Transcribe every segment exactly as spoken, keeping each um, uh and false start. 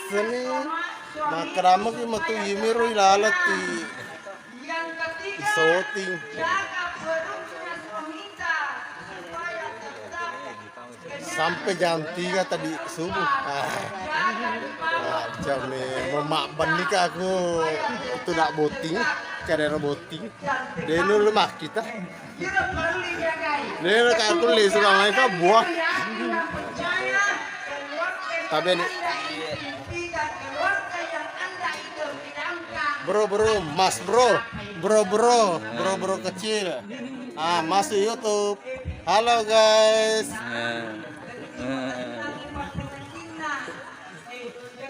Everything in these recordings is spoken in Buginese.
Seni makkedamaki matu yimiro ilaleng ti isoting. Sampai jam tiga tadi subuh. Ah. Ah, jam, eh, mau mabbenni ka aku itu nak botting, cara botting. Dia dulu mah kita. Nero ka kulle suka mai ka buah. Tapi ni. Bro, bro, Mas Bro. Bro, bro, bro, bro kecil. Ah, masuk YouTube. Halo guys.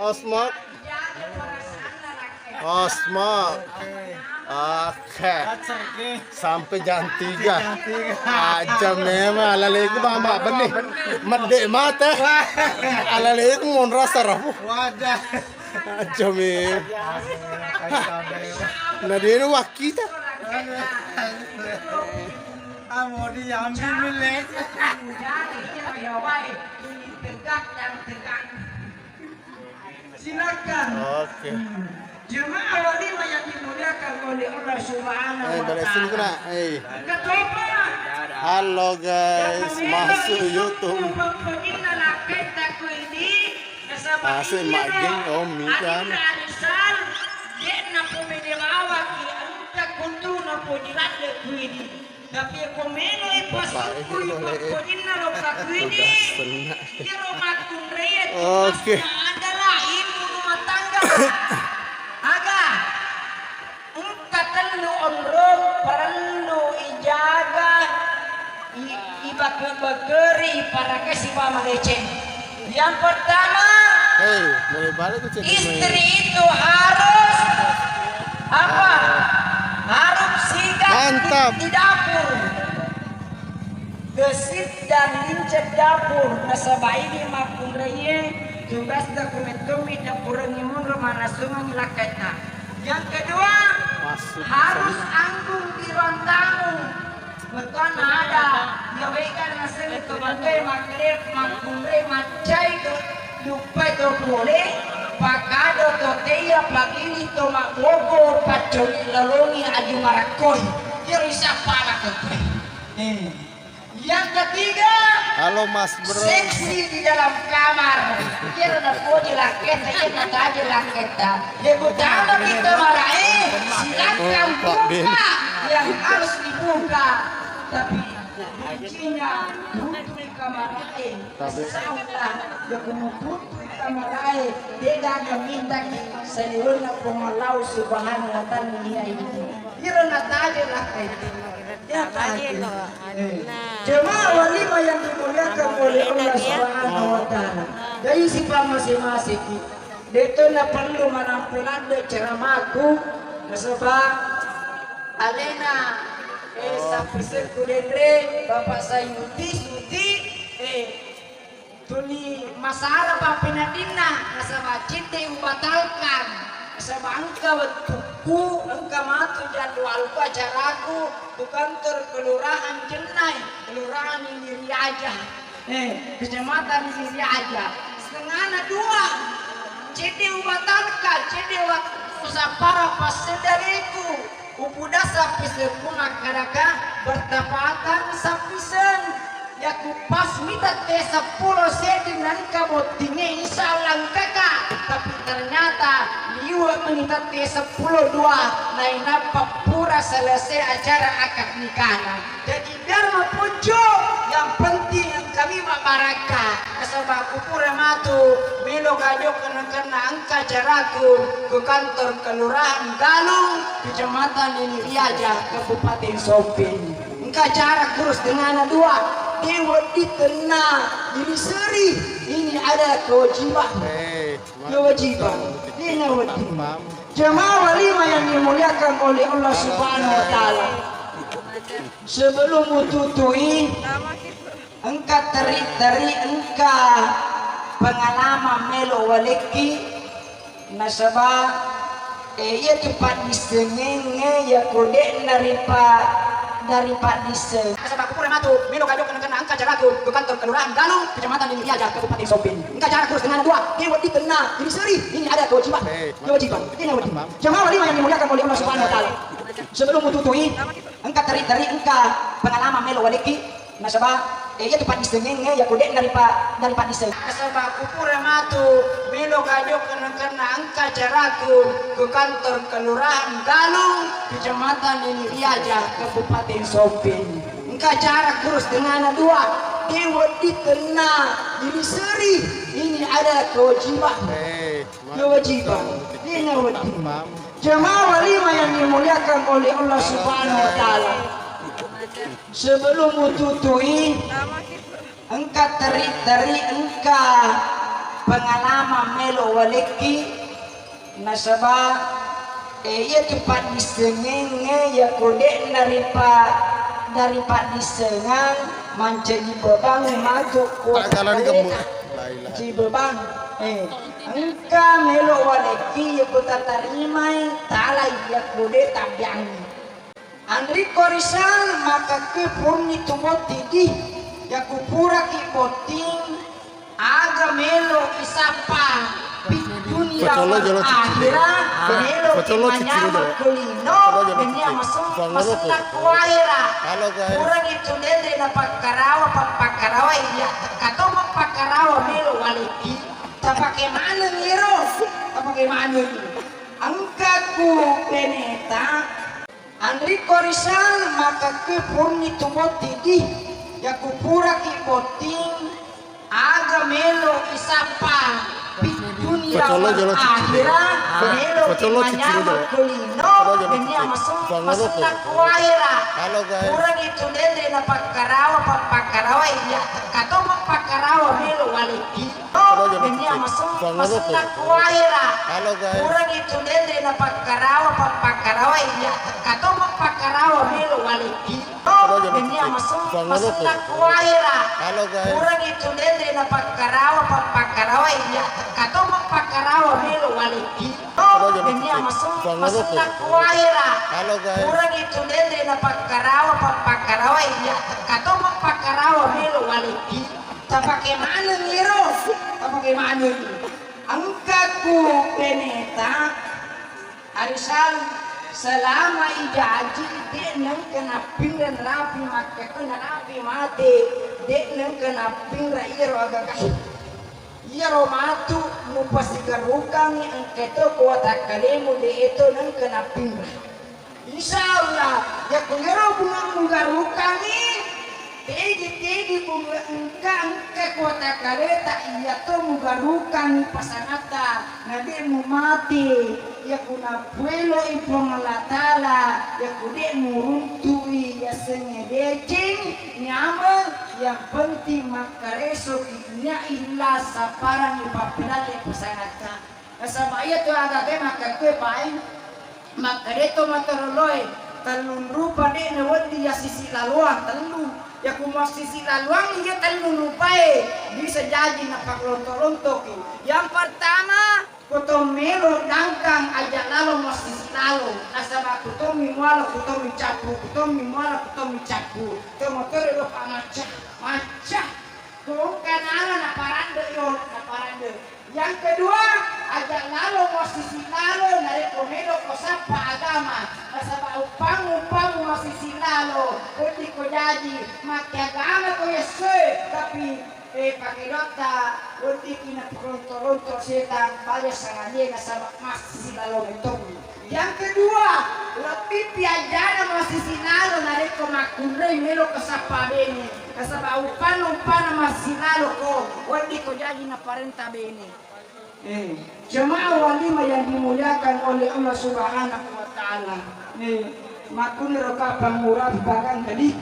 Osmok. Osmok. Oke. Sampai jam tiga. Aja memang alaleku mama benih. Medek mata. Alaleku monrasa rabu. Wadah. Aja memang. Nah, dia ini wakita. Amo diambil milik. Silakan. Oke. Jemaah walimah yang dimuliakan oleh Allah Subhanahu wa Taala. Eh, balik sini kena. Eh. Ketopa. Halo guys, masuk YouTube. Masuk mak geng, oh, mi kan. Arisan, dia nak pemede mawaki, entah kuntu nak pemede kuidi. Tapi ko melo e pasukku, pakkojinna lo kakuidi, iyaro makkunraie. Oke. Tugasna adalah ibu rumah tangga. Aga, engka tellu onrong parellu ijaga, i-, ibake-bakeri, iparake sipa madeceng. Yang pertama, hei, mulai balik tuh, cek, istri itu harus apa? Harus sigap. Mantap. Di dapur. Gesit dan lincah dapur. Nasaba idi makkunraie tugasna kumettomi dapur ni munro manassungengi lakkainna. Yang kedua, harus anggung di ruang tamu. Bettuanna ada, iya wega nasengngi to bantuae makkeda makkunrai maccai to, luppai to pole, pakado to teia, pagili to mabbogo, paccogi lalongi aju marakkoi. Iyaro isappa makkukue. Eh. Yang ketiga, halo, Mas Bro. Seksi di dalam kamar. Iyaro napoji lakketta, iyaro nataje lakketta. Ye utama kita marae, silakan buka yang harus dibuka. Tapi kuncinya, tutupi kamarae. Salah, ya, kamu tutupi kamarae, de gaga minta ki saliwenna Puang Allah Subhanahu wa Ta'ala, iya itu. Ira nataje lah itu. Ya, taje. Eh. Jemaah walimah yang dimuliakan oleh Allah Subhanahu wa Ta'ala. Jadi sifat masing-masing ki. Deto na perlu manampu ladde ceramaku, nasaba alena, eh, sappisekku denre, Bapak Sayuti, Suti, eh, tuli masalah pappeneddinna, nasaba cedde ubatalkan, nasaba engka wettukku, engka matu jadwalku acaraku, tu kantor kelurahan Jennai, kelurahan ini Riaja. Eh, kecamatan ini aja. Setengahna dua. Cedde ubatalkan, cedde waktu sappara passeddareku. Upudasa pisekku makkadaka bertepatan sappiseng. Yaku pas mita te seppulo seddi nangka bottinge, insya Allah engkaka. Tapi ternyata liwe menita te seppulo dua nainappa pura selesai acara akad nikahna. Jadi biar mapuccu, yang penting engkami mabbarakka. Nasaba ku pura matu, melo ka jokka nakenna engka acaraku ku kantor kelurahan Galung, kecamatan ini Riaja, Kabupaten Soppeng. Engka acara kurus tengana dua, dewa ditenna, ini seri, ini ada kewajiban. Eh, kewajiban. Ini wajib. Jemaah walimah yang dimuliakan oleh Allah Subhanahu wa Ta'ala. Sebelum ututui, engka teri-teri, engka pengalaman melo walekki, nasaba, eh, iya tu paddisengeng, eh, iya ko de naripa-, naripaddiseng. Nasaba ku pura Matu, melo kajokka nakenna engka caraku ke kantor kelurahan Galung, Kecamatan Lili Riaja, Kabupaten Soppeng. Engka cara kurus dengan dua, de wedding tenna, ini seri, ini ada kewajiban. Kewajiban, ini wajib. Jamaah walimah yang dimuliakan oleh Allah Subhanahu wa Ta'ala. Sebelum mututui, engka teri-teri, engka pengalaman melo walekki, nasaba, eh, iya tu paddisengeng, eh, ya kode dari pa-, dari paddiseng. Nasaba kupura matu, melo kajokka nakenna engka caraku ke kantor kelurahan Galung, Kecamatan Lili Riaja, Kabupaten Soppeng. Engka cara kurus tengana dua, de wedding tenna, ini seri, ini ada kewajiban. Kewajiban, ini wajib. Jamaah walimah yang dimuliakan oleh Allah Subhanahu wa Ta'ala. Sebelum mututui, engka teri-teri, engka pengalaman melo walekki, nasaba, eh, iya tu paddisengeng, eh, ya kode naripa-, dari paddisengang mancaji bebang matu ko. Jibebang, eh, engka melo walekki, ya ko tatarimai, talai, ya kode tabiangi. Anrikko risal, maka ke purni tu botting di, ya kupuraki botting, aga melo isappa, pi dunia wal akhirah, melo imanyameng ko lino, nennia maseng-, masenna ko ahera. Purani tu denre napakkarawa, pappakkarawa iya, tekka to mappakkarawa melo walekki, tapake maneng iro, tapake maneng. Engka ku peneta, Anrikko risal, maka ke purni tu botting di, ya kupuraki botting, aga melo isappa, pi dunia wal akhirah, melo imanyameng ko lino, nennia maseng-, masenna ko ahera. Purani tu denre napakkarawa, pappakkarawa iya, tekka to mappakkarawa melo walekki. Nennia maseng-, masenna ko ahera. Purani tu denre napakkarawa, pappakkarawa iya, tekka to mappakkarawa melo walekki. Nennia maseng-, masenna ko ahera. Purani tu denre napakkarawa, pappakkarawa iya, tekka to mappakkarawa melo walekki. Nennia maseng-, masenna ko ahera. Purani tu denre napakkarawa, pappakkarawa iya, tekka to mappakkarawa melo walekki. Tapake maneng iro, tapake maneng. Engka ku peneta, arisal selama ijaji de nengka nappinra narapi makkekko narapi mate, de nengka nappinra iyaro agaga. Iyaro matu mupasigarukangngi engka to ko watakkalemu de eto nengka nappinra. Insya Allah, yakko iyaro bunga mugarukangngi, tegi-tegi bunga engka-engka ko watakkaleta iyato mugarukangngi pasangatta, na de mumati. Yakko napueloi Puang Allah Ta'ala, yakko de muruntu'i yasengnge deceng, nyameng, yang penting makkaresoki, nia ikhlas, sapparangngi pappedalle pasangatta. Nasaba iyatu agaga makkakkue paeng, makkeda to Motorola e, tellung rupa de nawedding yassisi laloang, tellu. Yakko massisi laloang iya tellung rupae, bisa jaji napakkalonto-lontoki. Yang pertama, ko to melo dangkang aja lalo massisi lalo, nasaba ko tommi muala ko tommi cappu, ko tommi muala ko tommi cappu. To motoro lo pa macca, macca. Ko engka nala naparande yo, naparande. Yang kedua, aja lalo massisi lalo narekko meloko sappa agama. Nasaba umpang-umpang massisi lalo, weddikko jaji, makkeagama ko yessoe, tapi, eh, pakedotta weddikki naparonto-ronto setang, baja sangadie nasaba massisi lalo metong. Yang kedua, lebbi piajana massisi lalo narekko makkunrai meloko sappa bene. Nasaba umpang-umpana massisi laloko, weddikko jaji naparenta bene. Eh, jemaah walimah yang dimuliakan oleh Allah Subhanahu wa Ta'ala. Eh, makkuniro ka pangura pagang tadi.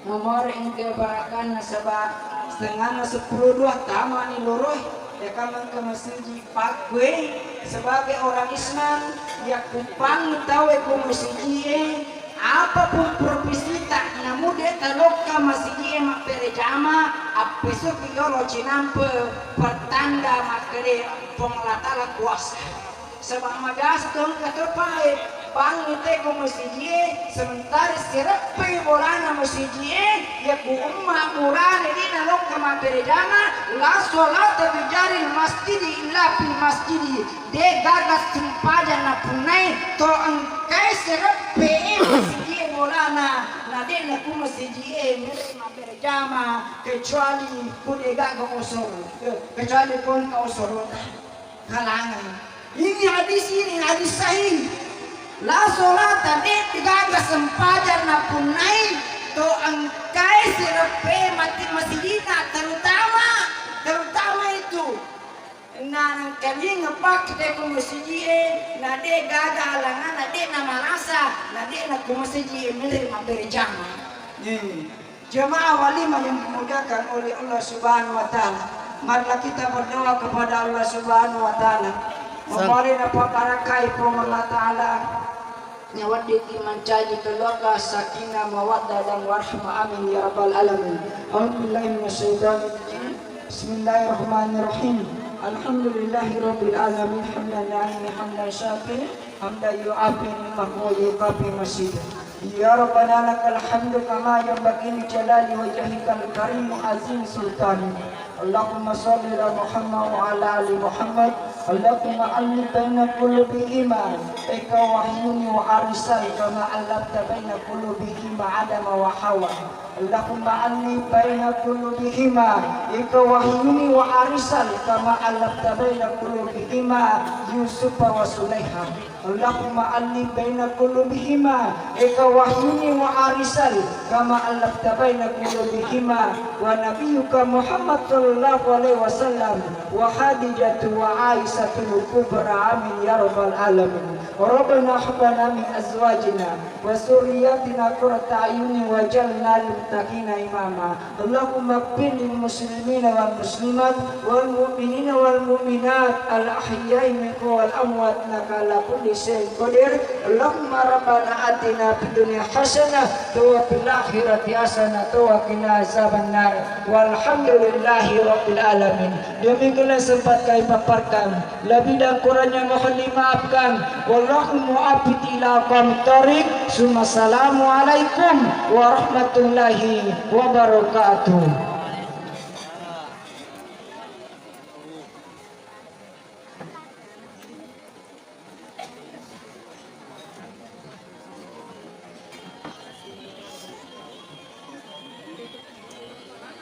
Nomor engka barakanna saba setengahna seppulo dua tamani loroe. Ya kamang ke masigi pakkue sebagai orang Islam, ya kupang tawe ko masigi e. Apapun profesita, namu de talokka masigi e mapperejama, appesuki yolo cinampe, pertanda makkede Puang Allah Ta'ala kuasa. Saba mabiasa to engka to pae, pangngi te ko masigi e, sementara sireppe bolana masigi e, Ku umma murane de' nalokka mabbere jama, la sholata fi jaril masjidi illa fil masjidi. De' gaga sempajang napunnai to engkai sireppe e masigi e bolana, na de' na ku masigi e mere mabbere jama, kecuali ku de' gaga osor, kecuali ku engka osorota. Halangan. Ini hadis, ini hadis sahih. La sholata, de' gaga sempajang napunnai to engkai sireppe matti masigina, terutama, terutama itu. Na nengkalinga pakke ko masigi e, na de' gaga halangan, na de' na marasa, na de' na ko masigi e mere mabbere jama. Hmm. Jemaah walimah yang dimuliakan oleh Allah Subhanahu wa Ta'ala, marilah kita berdoa kepada Allah Subhanahu wa Ta'ala. Memohon dan berkah Puang Allah Ta'ala. Nyawa diki mancaji keluarga sakinah mawaddah dan warahmah, amin ya rabbal alamin. A'udzubillahi minasyaitonir rajim. Bismillahirrahmanirrahim. Alhamdulillahi rabbil alamin, hamdan na'imin, hamdan syakirin, hamdan yuwafi ni'amahu wa yukafi mazidah. Ya Rabbana lakal hamdu kama yanbaghi li jalali wajhikal karim wa azimi sultanik. Allahumma shalli ala Muhammad wa ala ali Muhammad. Allahumma allif baina qulubihima, eka wahyuni wa arsal kama allafta baina qulubihima Adama wa Hawa. Allahumma allif baina qulubihima, eka wahyuni wa arsal kama allafta baina qulubihima Yusufa wa Sulaiha. Allahumma allif baina qulubihima, eka wahyuni wa arsal kama allafta baina qulubihima wa nabiyyuka Muhammad sallallahu alaihi wasallam wa Khadijatu wa Aisyatu kubra, amin ya rabbal alamin. Rabbana hab lana min azwajina wa dzurriyyatina qurrata a'yunin waj'alna lil muttaqina imama. Allahumma ighfir lil muslimina wal muslimat wal mu'minina wal mu'minat al ahya'i minhum wal amwat innaka ala kulli syai'in qadir. Allahumma rabbana atina fid dunya hasanah wa fil akhirati hasanah wa qina azabannar. Walhamdulillahi rabbil alamin. Demikianlah sempat kami paparkan. Lebih dan kurangnya mohon dimaafkan. Wallahu muwaffiq ila aqwamit thariq. Summa assalamualaikum warahmatullahi wabarakatuh.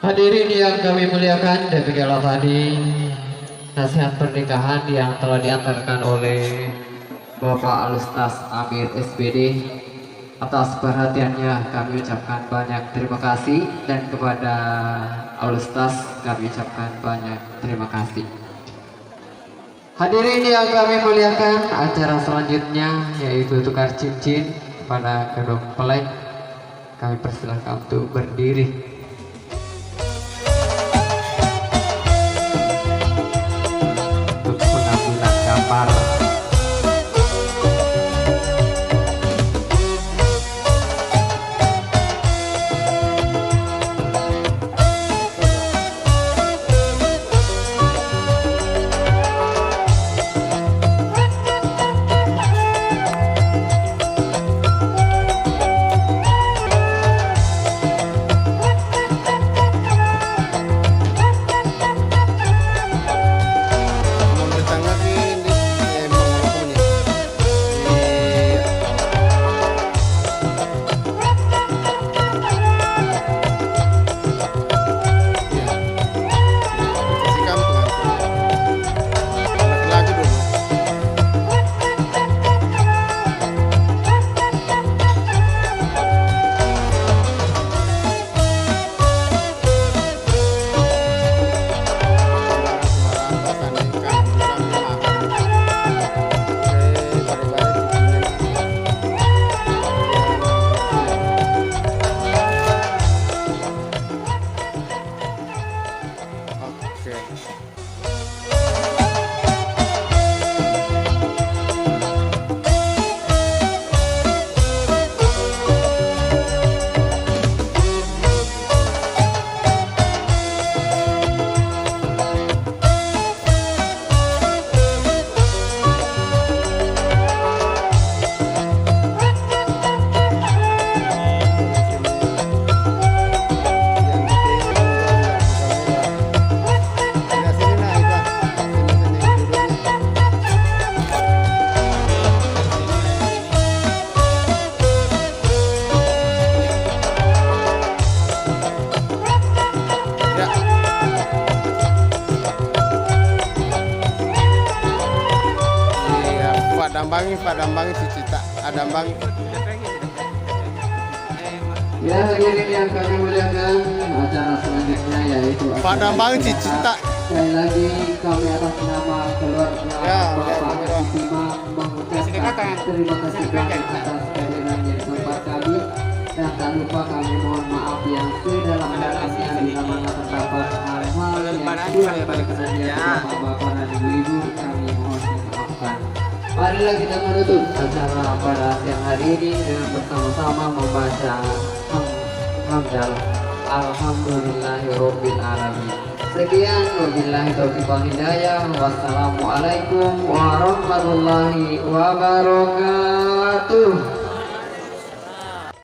Hadirin yang kami muliakan, demikianlah tadi nasihat pernikahan yang telah diantarkan oleh Bapak Alustaz Amir S P D. Atas perhatiannya kami ucapkan banyak terima kasih, dan kepada Alustaz kami ucapkan banyak terima kasih. Hadirin yang kami muliakan, acara selanjutnya yaitu tukar cincin kepada kedua mempelai. Kami persilakan untuk berdiri untuk pengambilan gambar. Padambangi cicita, adambang. Ya, hadirin yang kami muliakan, acara selanjutnya yaitu acara Padambang cicita. Sekali lagi kami atas nama keluarga Ya, Bapak ya, ya. Haji Sima mengucapkan terima kasih banyak atas kehadiran di tempat kami. Dan tak lupa kami mohon maaf yang sedalam-dalamnya bila mana terdapat hal-hal yang kurang berkenan di hadapan Bapak dan Ibu-ibu, kami mohon dimaafkan. Marilah kita menutup acara pada siang hari ini dengan bersama-sama membaca ham-, hamdalah. Alhamdulillahirabbil alamin. Sekian, wabillahi taufiq wal hidayah. Wassalamualaikum warahmatullahi wabarakatuh.